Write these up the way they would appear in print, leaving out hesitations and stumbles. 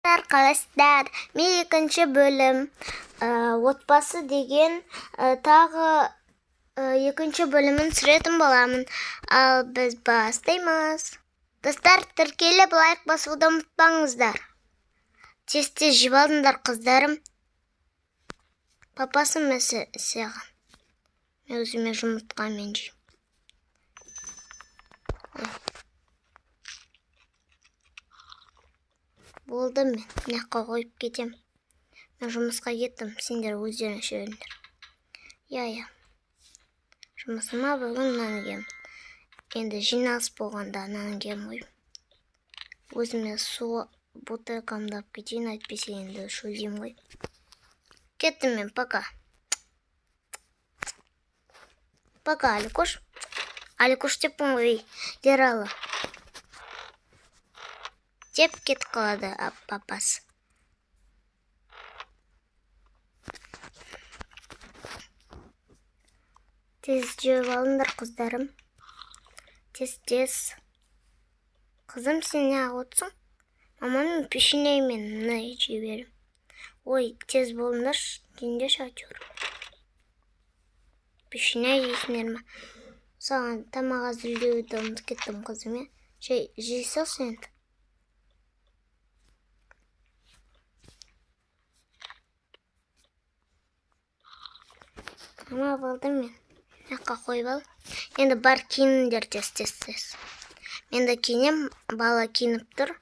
Қалайсыздар? Мен екінші бөлім отбасы деген тағы екінші бөлімін түсіретін боламын. Ал біз бастаймыз. Достар, тіркеліп лайк басуды ұмытпаңыздар. Тез-тез жеп алыңдар, қыздарым. Папасы мен саған. Мен өзіме жұмыртқамен жеймін. Болды, мен мына жаққа қойып кетем. Мен жұмысқа кеттім, сендер өздерің іше беріңдер. Иә, иә. Жұмысыма бүгін мынаны киемін. Енді жиналыс болғанда мынаны киемін ғой. Өзіме су бутылкамды алып кетейін, әйтпесе енді шөлдеймін ғой. Кеттім мен, пока. Пока, Аликош. Аликош деппін ғой, Ералы. Деп кетіп қалады папасы. Тез жеп алыңдар, қыздарым. Тез-тез. Қызым, сен неғып отырсың? Мама, мен печеньемен мына жей беремін. Ой, тез болыңдаршы, жеңдерші әйтеуір. Печенье жейсіңдер ме? Саған тамақ әзірлеуді ұмытып кеттім, қызым, иә? Жей салшы енді. Мама, болды мен. Мына қойып ал. Енді бар, киініңдер тез, тез, тез. Мен де киінем, бала киініп тұр.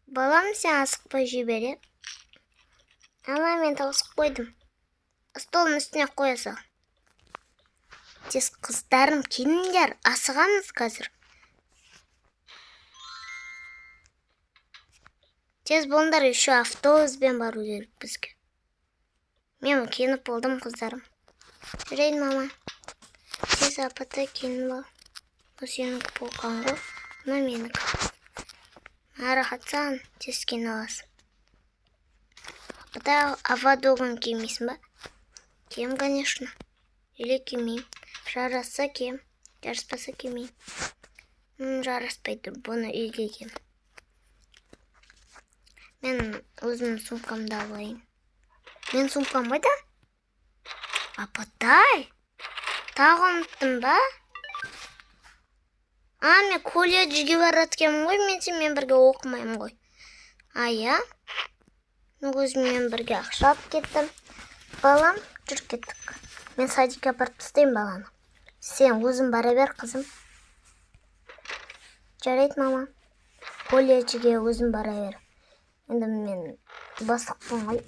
Балам, сен асықпай жей бер, е? Ама, мен тауысып қойдым. Столдың үстіне қоя сал. Тез, қыздарым, киініңдер, асығамыз қазір. Тез болыңдар, еще автобуспен бару керек бізге. Мен киініп болдым, қыздарым. Жүрейін, мама. Тез, апатай, киініп ал. Бұл сенікі болған ғой, мына менікі. Рахат саған, тез киініп аласың. Апатай, авадогын кимейсің ба? Кием, конечно. Или кимеймін. Жарасса кием, жараспаса кимеймін. Жараспайды, бұны үйге кием. Мен өзімнің сумкамды алайын. Менің сумкам қайда? Апатай, тағы ұмыттым ба? А, мен колледжге барады екенмін ғой, мен сенімен бірге оқымаймын ғой. А, иә? Мен өзіммен бірге ақша алып кеттім. Балам, жүр кеттік. Мен садикке апарып тастаймын баланы. Сен өзің бара бер, қызым. Жарайды, мама. Колледжге өзің бара бер. Енді мен бастықпын ғой.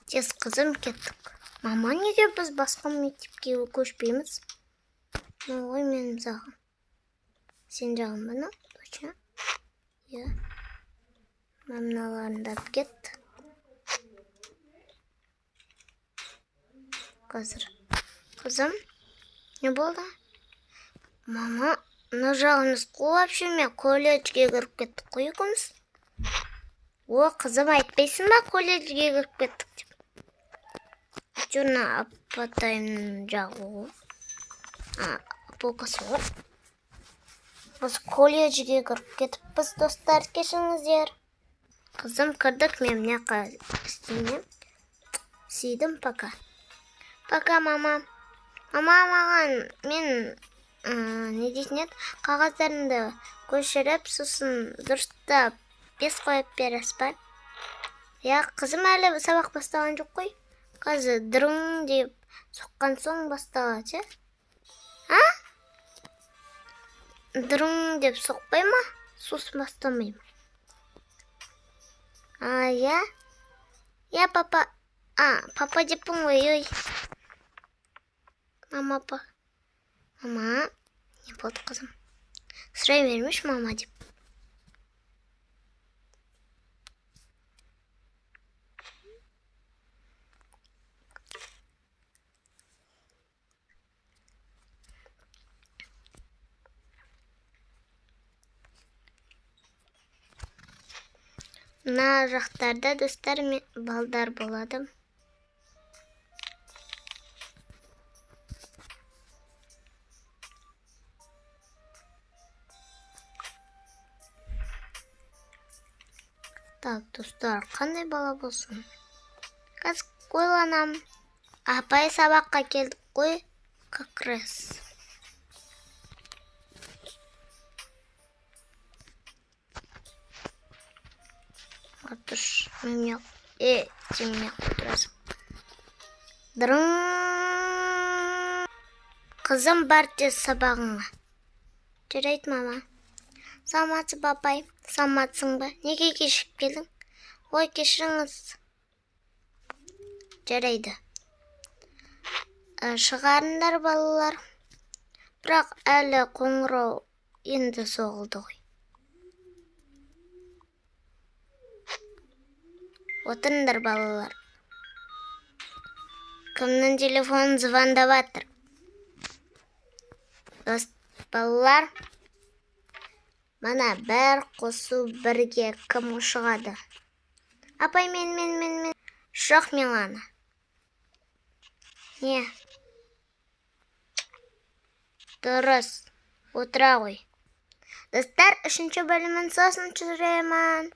Тез, қызым, кеттік. Мама, неге біз басқа мектепке көшпейміз? Ой, менің жағым. Сен жағың ба, точно? Иә. Мыналарын да алып кет. Қазір. Қызым, не болды? Мама, мына жағымыз қой, вообще мен колледжге кіріп кеттік қой екеуміз. О, қызым, айтпайсың ба колледжге кіріп кеттік деп? Әйтеуір мына апатайымның жағы ғой. А, полкасы ғой. Біз колледжге кіріп кетіппіз, достар, кешіріңіздер. Қызым, кірдік, мен мына жаққа істеймін. Сүйдім, пока. Пока, мама. Мама, маған мен, не дейтін еді, қағаздарымды көшіріп, сосын дұрыстап 5 қойып бересіз ба? Иә, қызым, әлі сабақ бастаған жоқ қой. Қазір дрың деп соққан соң басталады, ше? А? Дрың деп соқпай ма? Сосын бастамай ма? А, иә? Иә, папа. А, папа деппін ғой, ой. Мама, па. Мама, не болды, қызым? Сұрай бермеші, мама деп. Мына жақтарда, достар, мен балдар болады. Так, достар, қандай бала болсын? Қазір ойланамын. Апай, сабаққа келдік қой, как раз. Отыршы, мен сен мына жақта отырасың. Дырың. Қызым, бар тез сабағыңа. Жарайды, мама. Саламатсыз ба, апай? Саламатсың ба? Неге кешігіп келдің? Ой, кешіріңіз. Жарайды. Шығарыңдар, балалар. Бірақ әлі қоңырау енді соғылды ғой. Отырыңдар, балалар. Кімнің телефонын звондап жатыр? Дос балалар, мына бір қосу бірге кім шығады? Апай, мен, мен, мен, мен. Жоқ, Милана. Не? Дұрыс. Отыра ғой. Достар, үшінші бөлімін сосын түсіремін.